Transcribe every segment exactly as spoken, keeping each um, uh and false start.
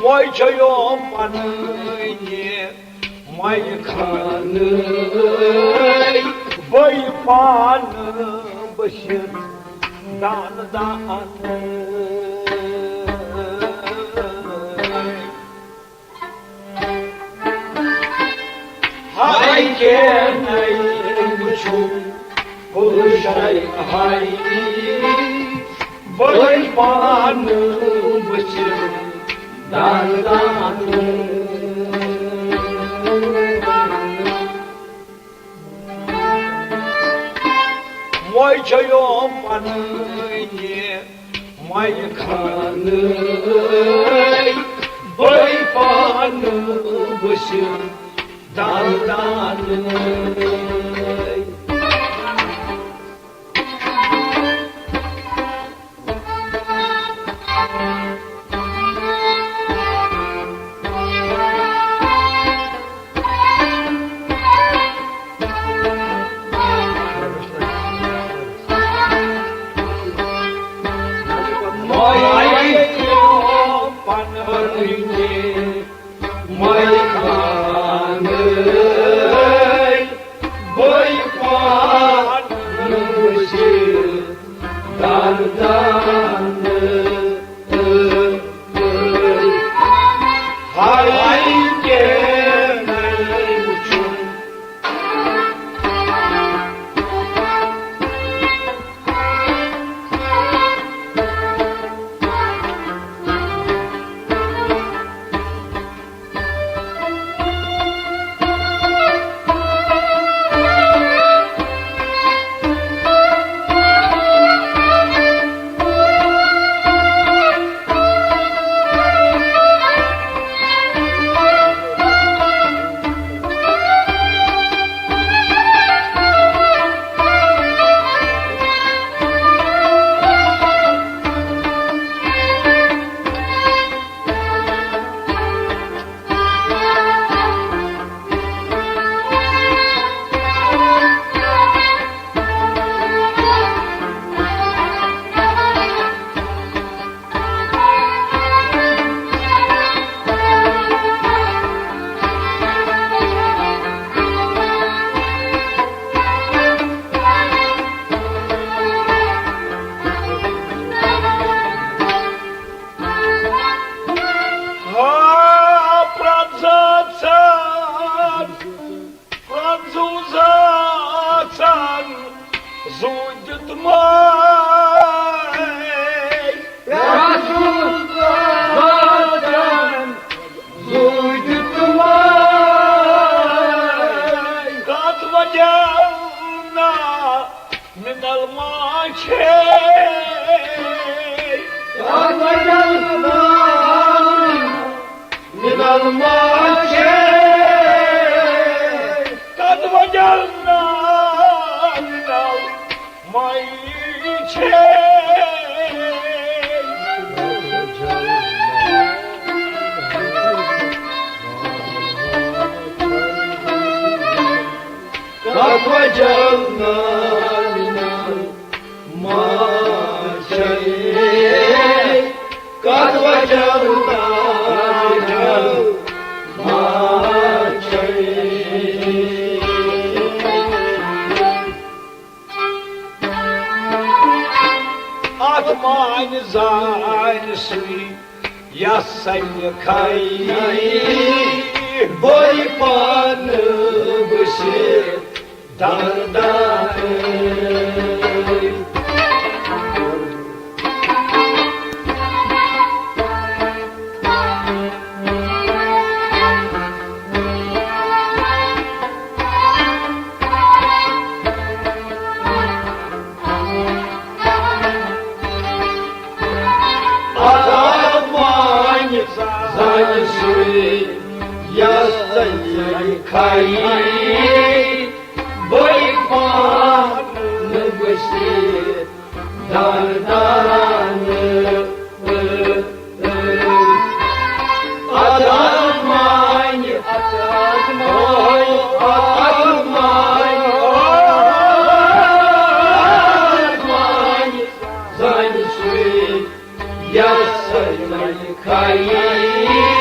وۄنۍ چھیو پنٕنہِ مۄیہِ خانٕے، بٔے پانہٕ بٔسِتھ دانہٕ دانہٕ۔ ہاے کینٛہہ نَے وٕچھُم، کُل شَے ہاے، بٔے پانہٕ وٕچھِم دان دان۔ وۄنۍ چھیو پنٕنہِ مۄیہِ خانٕے، بٔے پانہٕ وٕچھِم دان دانٕے۔ مۄیہِ خانٕے، بٔے پانہٕ وٕچھِ دان دان۔ ہاے کینٛہہ نَے وٕچھُم۔ ہا پرٛٮ۪تھ ساتہٕ، پرٛٮ۪تھ ساتہٕ زُو دیُتمَے۔ پرٛٮ۪تھ ساتہٕ زُو دیُتمَے۔ کَتھ وجہ نا مِنَل ما چھے۔ کَتھ وجہ نا مِنَل ما چھے۔ کَتھ وجہ نا مِنَل ما چھے۔ کَتھ وجہ نا مِنَل ما چھے۔ کَتھ وجہ نا مِنَل ما چھے۔ اَتھ مانہِ زانہِ سُے یَس سَنہِ کھَے۔ بٔے پانہٕ بٔسِتھ دان دان۔ اَتھ مانہِ زانہِ سُے یَس سَنہِ کھَے۔ بٔے پانہٕ بٔسِتھ دان دان۔ اَتھ مانہِ، اَتھ مانہِ، اَتھ مانہِ زانہِ سُے یَس سَنہِ کھَے۔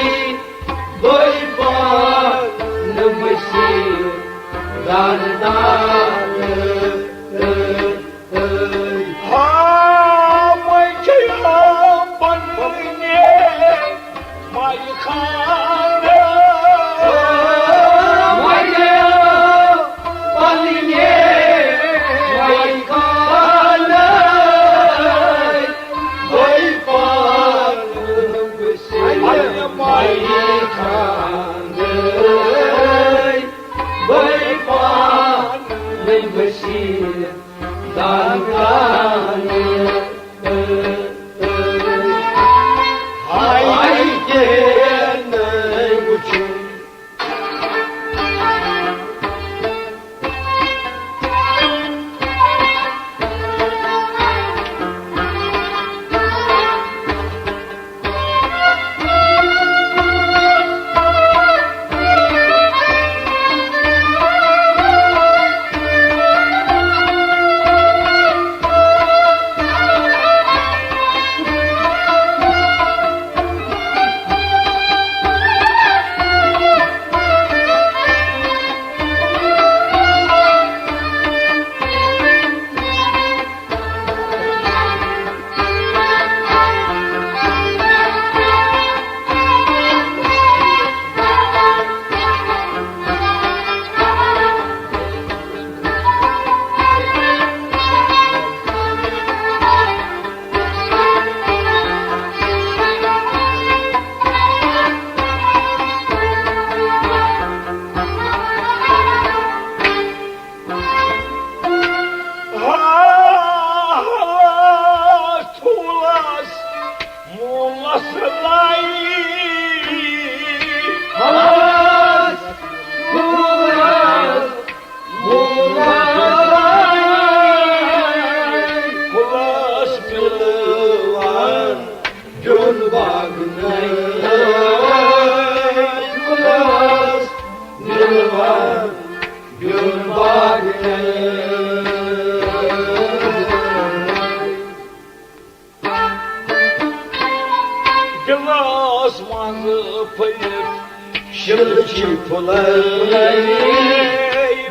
گلاس منٛز پھٔلِتھ شِلہٕ چھِ پھُلے،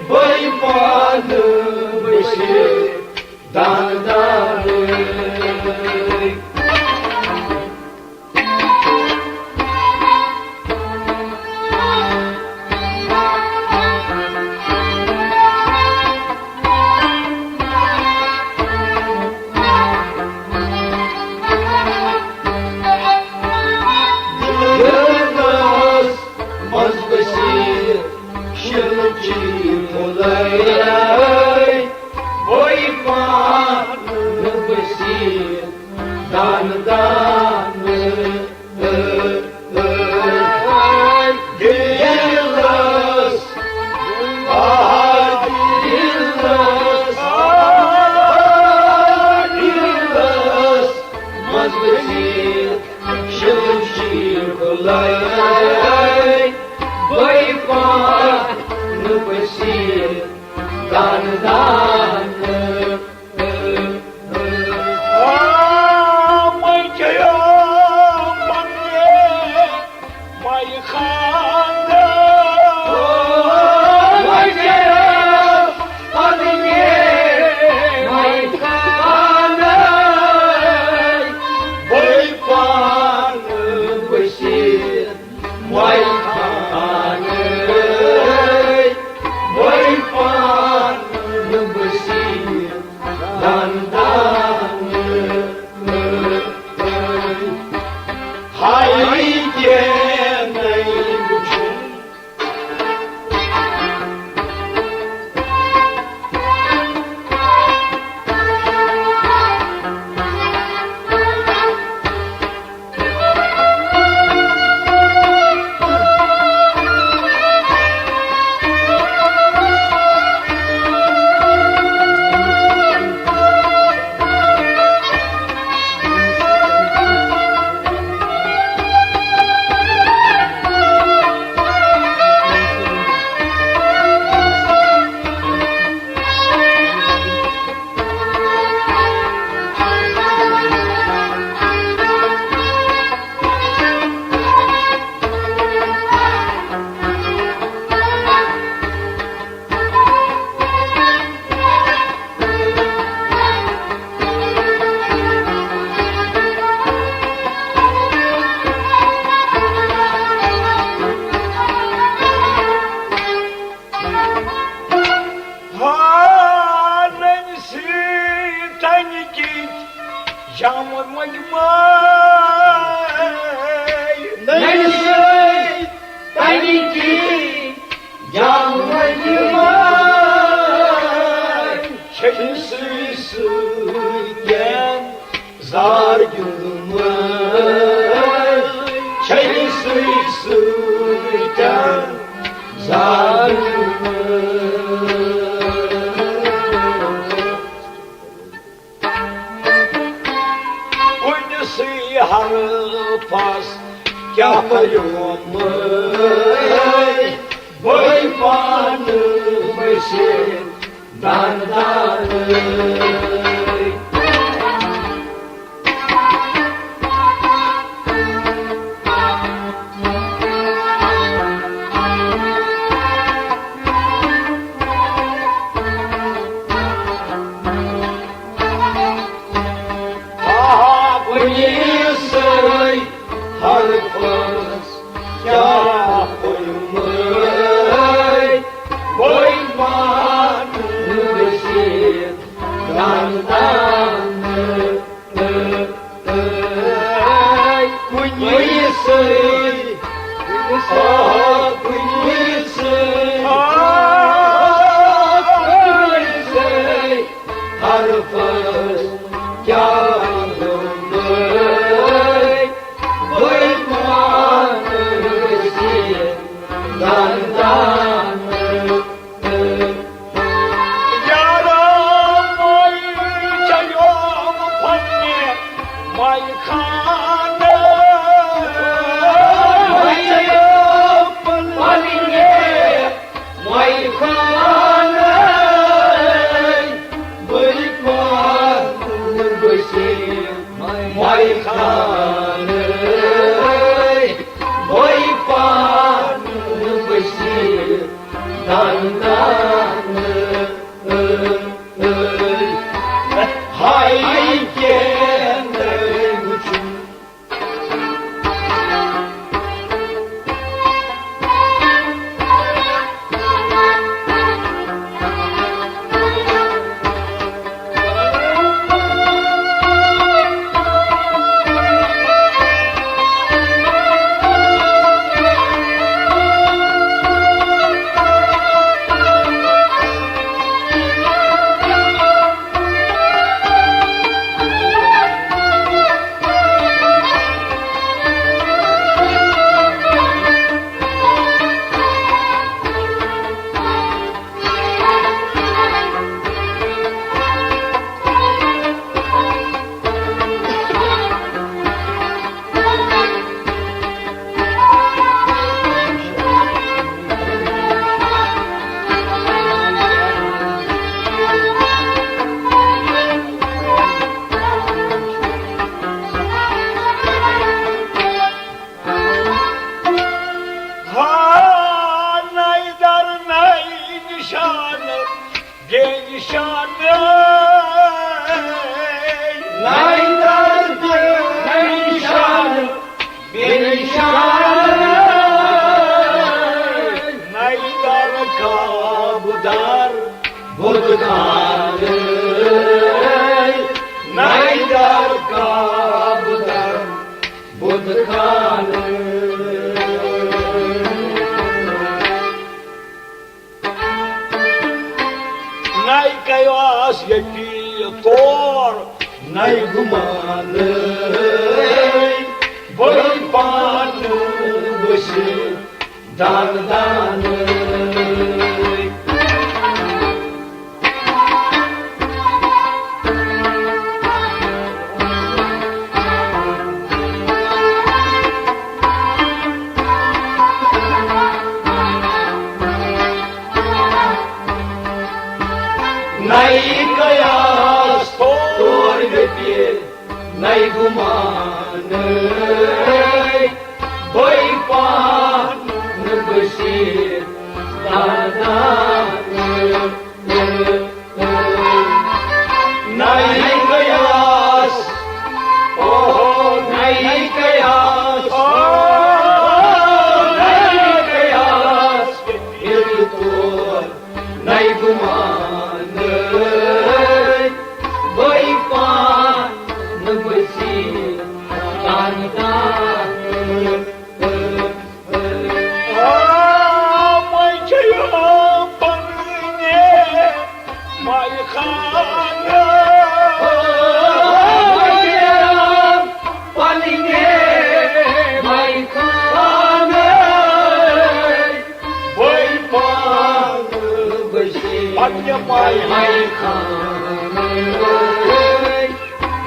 بٔے پانہٕ بٔسِتھ دانہٕ دانہٕ۔ دِلس منٛز بٔسِتھ شِلہٕ چھِ پھُلے، بٔے پانہٕ بٔسِتھ دانہٕ دانہٕ۔ دِلس، آ، دِلس، آ، دِلس منٛز بٔسِتھ شِلہٕ چھِ پھُلے، بٔے پانہٕ بٔسِتھ دانہٕ دانہٕ۔ ننہِ سۭتۍ تنہِ کی جانور یِمے، چھٔلۍ سۭتۍ سۭتۍ زار گیُنٛدمے، چھٔلۍ سۭتۍ سۭتۍ زار گیُنٛدمے۔ کُنہِ سٕے حرفس کیٛاہ پریومے، بٔے پانہٕ ؤسِتھ دان دانٕے۔ آ، کُنی سٕے حرفس کیٛاہ پوٚرمُت، بٔے پانہٕ ؤسِتھ دان دانہٕ۔ کُنی سٕے، آ، کُنی سٕے، آ، کُنی سٕے حرفس کیٛاہ ووٚنُے، بٔے پانہٕ ؤسِتھ دان دانہٕ۔ یارا، مۄے چیوم پننہِ مَے خانہٕ۔ مۄے چیوم پننہِ مَے خانہٕ۔ بٔے پانہٕ ؤسِتھ مَے خانہٕ۔ بٔے پانہٕ ؤسِتھ دان دانہٕ۔ ہاے کینٛہہ نہٕ وٕچھُن۔ ہا، نَے در نَے نِشانہٕ، بے نِشانہٕ۔ نَے در نَے نِشانہٕ، بے نِشانہٕ۔ نَے در کابہٕ در بُت خانہٕ۔ نَے در کابہٕ در بُت خانہٕ۔ نَے قیاس ییٚتی تور، نَے گُمانہٕ۔ بٔے پانہٕ ؤسِتھ دان دانہٕ۔ نَے قیاس تور ییٚتہِ، نَے گُمانہٕ۔ بٔے پانہٕ ؤسِتھ دان دانہٕ۔ نَے قیاس، اوہو، نَے قیاس، اوہو، نَے قیاس، ییٚلہِ تور نَے گُمانہٕ۔ بٔے پانہٕ ؤسِتھ دان دانہٕ۔ مے پاے۔ ہاے خانہٕ،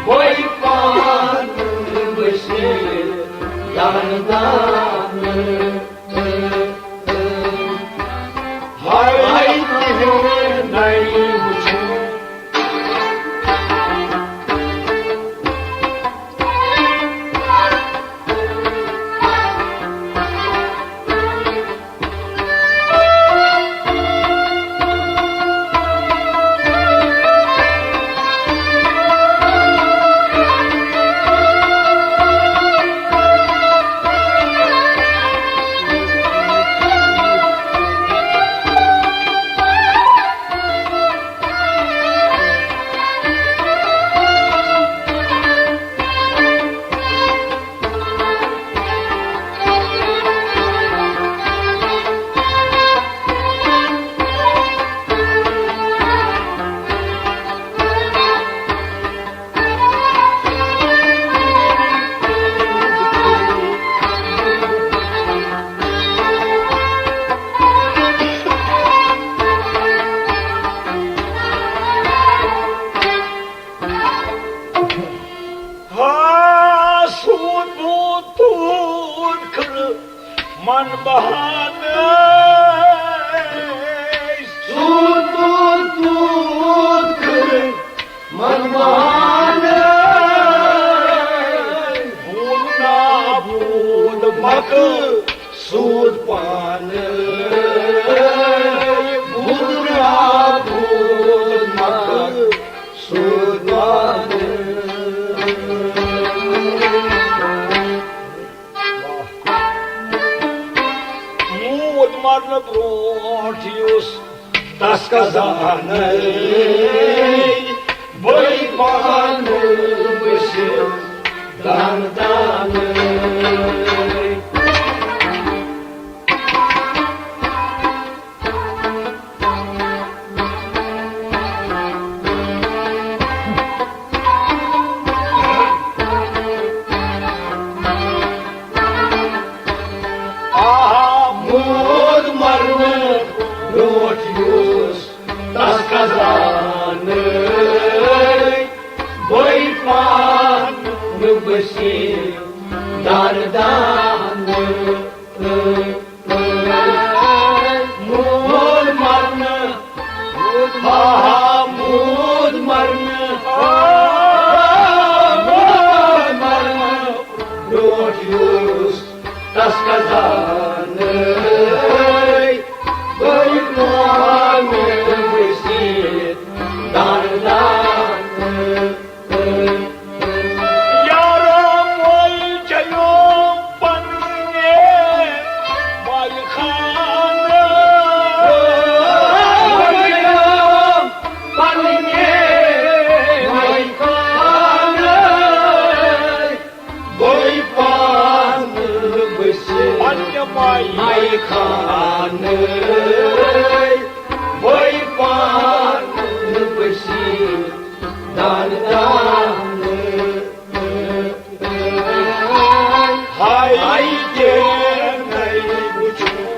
بے پانہٕ بشیر دان دان۔ ہاے تِہُنٛد نَے وٕچھُن۔ ہا، سوٗد بوٗد توٗد کھٔنٛڈ من بہانہٕ۔ سوٗد بوٗد توٗد کھٔنٛڈ من بہانہٕ۔ بوٗد نا بوٗد مکہٕ سوٗد پانہٕ۔ بوٗد نا بوٗد مکہٕ سوٗد پانہٕ۔ موٗد مرنہٕ برونٛٹھ یُس تس خزانَے بٔے پانہٕ بٔسِتھ دانہٕ دانہٕ۔ آ، موٗد مرنہٕ برونٛٹھ یُس تس خزانہٕ بٔے پانہٕ بٔسِتھ دانہٕ دانہٕ۔ موٗد مرنہٕ، ہا ہا، موٗد مرنہٕ، ہا، موٗد مرنہٕ برونٛٹھ یُس تس خزانہٕ بٔے پانہٕ بٔسِتھ دانہٕ دانہٕ۔ یارو، مۄل چیوم پننہِ مایہِ خانہٕ۔ مۄل چیوم پننہِ مایہِ خانہٕ۔ بٔے پانہٕ بٔسِتھ پننہِ مایہِ مایہِ خانہٕ۔ بٔے پانہٕ بٔسِتھ دانہٕ دانہٕ۔ ہاے، ہاے، کینٛہہ نَے وٕچھُن۔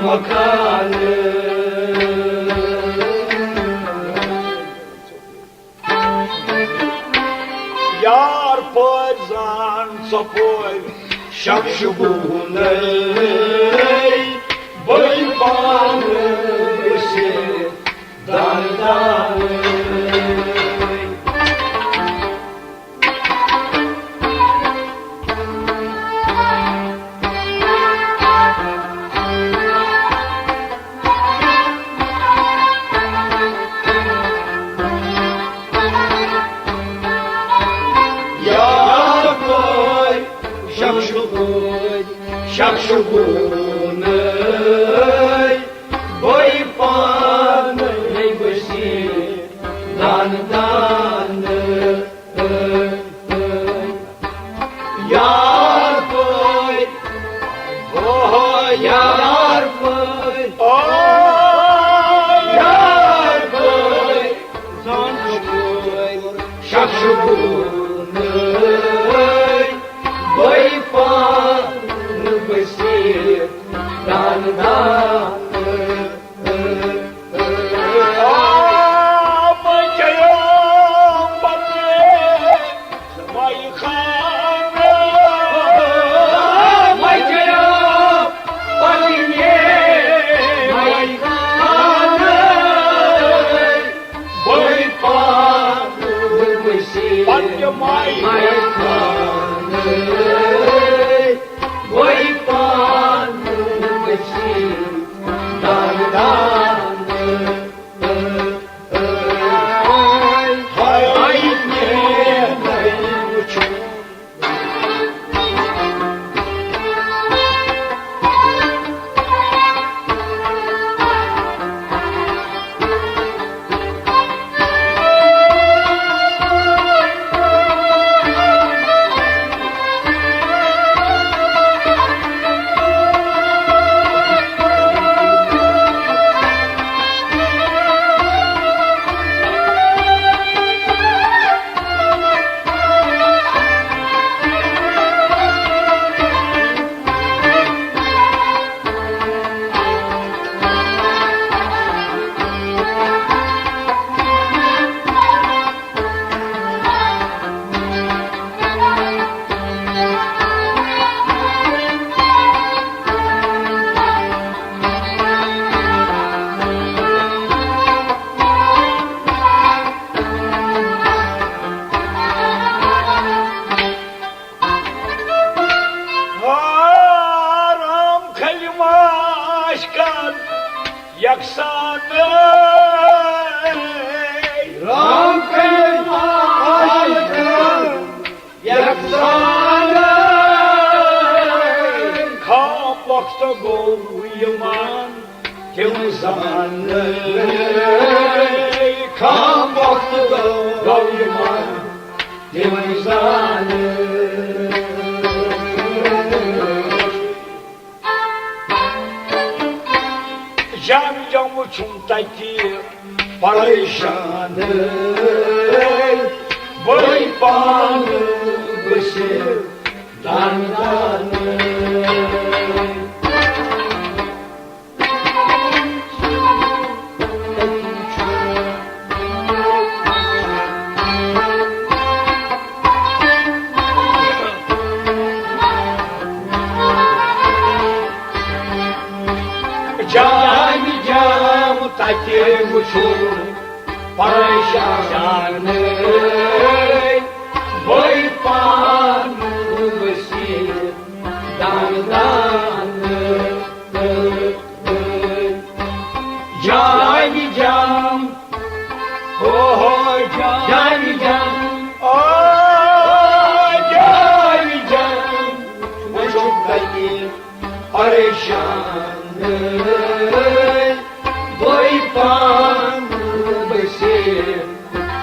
مکان۔ یار پٲرۍ زان ژۄپٲرۍ شخص بوٗنَے، بٔے پانہٕ گٔژھِتھ دانہٕ دانہٕ۔ یار پٲرۍ شخص بوٗنَے، شخص بوٗنَے، بٔے پانَے گٔژھِتھ دانہٕ دانہٕ۔ یار پٲرۍ، اوہ یار پٲرۍ، اوہ یار پٲرۍ، زان پٲرۍ، شخص بوٗنَے، بٔے پانہٕ گٔژھِتھ دانہٕ دانہٕ۔ رام کھلہِ ماش کن یکسان۔ رام کھلہِ ماش کن یکسان۔ کھام وقت گوٚو یِمن تِم زانہٕ۔ کھام وقت گوٚو یِمن تِم زانہٕ۔ جام جام چھُم تَتہِ پریشان، بٔے پانہٕ گٔژھِتھ دانہٕ دانہٕ۔ جام جام تَتہِ وُچھُن پریشان، بٔے پانہٕ ؤسِتھ دانہٕ دانہٕ۔ جام جام، اوہ جام جام، اوہ جام جام، وُچھُن تَتہِ پریشان، بٔے پانہٕ ؤسِتھ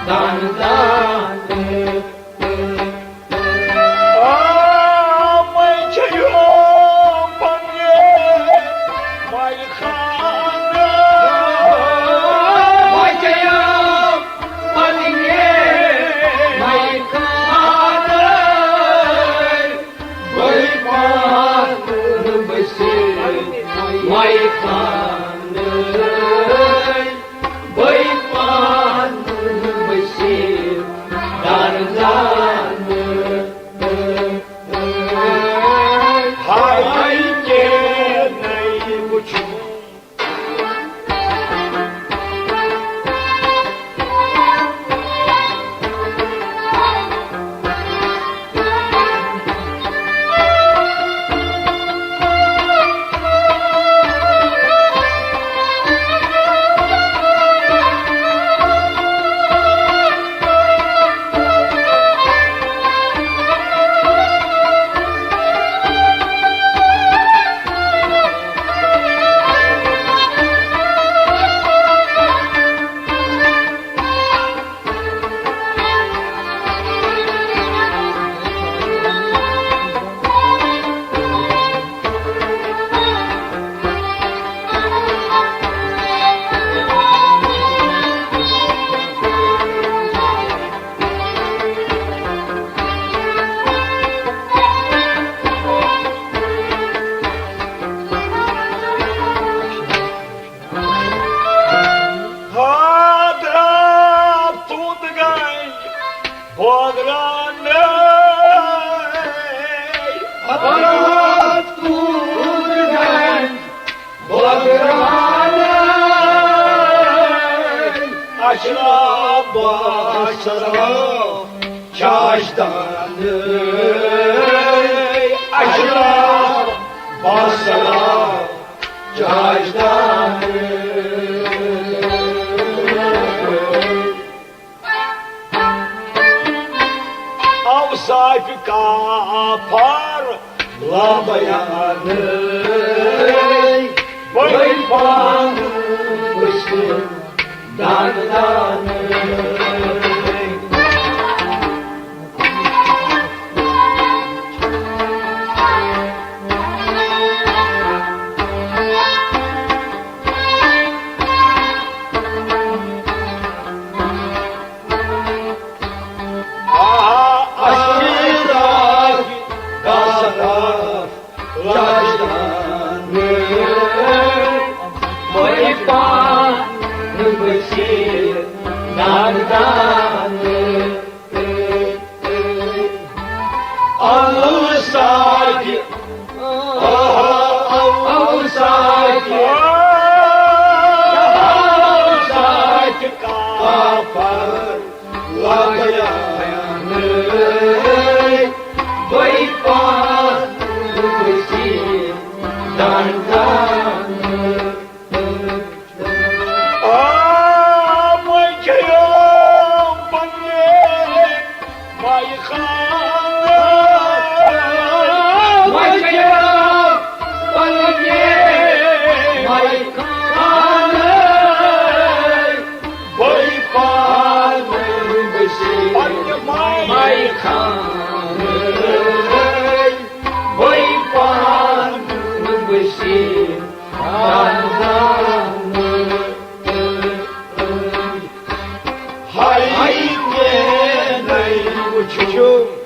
دانہٕ دانہٕ۔ آ، وۄنۍ چھِ یِم پننہِ مایہِ خانہٕ۔ وۄنۍ چھِ یِم پننہِ مایہِ خانہٕ۔ بٔے پانہٕ ؤسِتھ مَے خانٕے، بَے پانہٕ بٔسِتھ دَردانہٕ۔ ہاے کینٛہہ نَے وٕچھُن۔ حضرت تُند گنج بٲگراونَے۔ حضرت تُند گنج بٲگراونَے۔ اشراف باشراف چاشتانَے۔ اشراف باشراف چاشتانَے۔ اوصاف کافر لابیانَے۔ بٔے پانہٕ وٕچھِتھ دَردانَے۔ آ، اشراف کافر لابیانَے۔ بٔے پانہٕ وٕچھِتھ دَردانَے۔ اوصاف، اوصاف، اوصاف کافر لابیانَے۔ بٔے پانہٕ وٕچھِتھ دَردانَے۔ آ، وۄنۍ کھیٚیو پننہِ مَے خانَے۔ وۄنۍ کھیٚیو پننہِ مَے خانَے۔ بٔے پانہٕ بٔسِتھ پننہِ مَے، مَے خانَے۔ بٔے پانہٕ بٔسِتھ ہاے کینٛہہ نَے وٕچھُن۔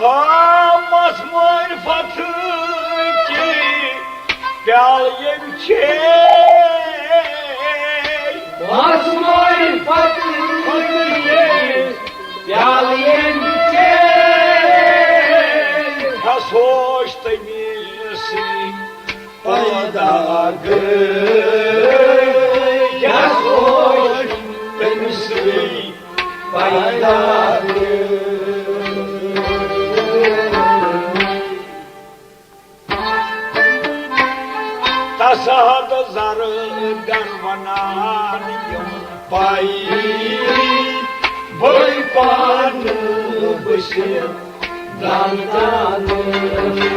ہا، مَس مٲرۍ فتحٕچ پیالہٕ ییٚمۍ چیٚے۔ مَس مٲرۍ فتحٕچ پیالہٕ ییٚمۍ چیٚے۔ ہا، سوچ تٔمِس پیدا گٔے، یۄس اوس تٔمۍ سٕے پیدا گٔے۔ تس ہتھ زرگر ونان یِم پایی، بٔے پانہٕ بہٕ چھُس دان دانٕے۔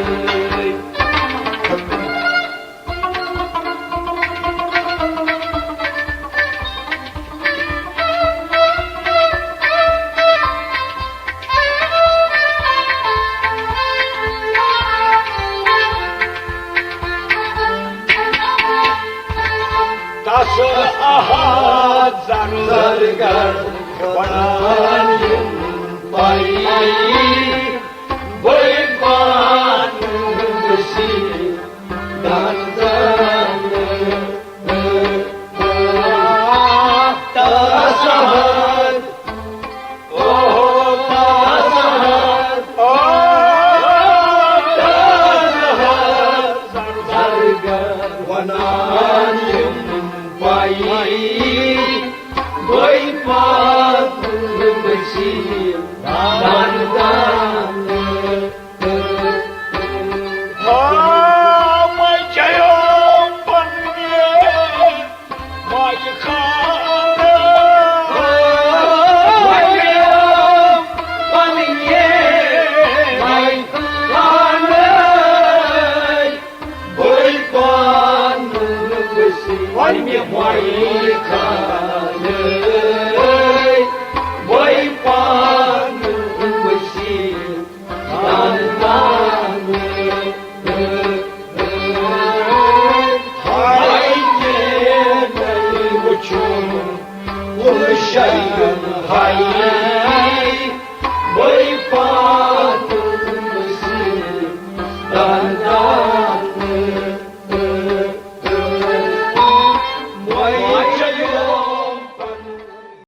تس احد زر زرگر ونان یِم پایی، بٔے پانہٕ بہٕ چھُس دان دانٕے۔ تس احد، اوہ، تس احد، اوہ، تس احد زرگر ونان یِم پایی، بٔے پانہٕ بہٕ چھُس دان دانٕے۔ ہاں، وۄنۍ چیٚیو پننہِ مایہِ خانہٕ۔ وۄنۍ چیٚیو پننہِ مایہِ خانہٕ۔ بٔے پانہٕ بہٕ چھُس وۄنۍ مایہِ خانہٕ۔ بٔے پانہٕ بہٕ چھُس دان دانٕے۔ ہاے کینٛہہ وٕچھُن کُن شیٖن ہاے۔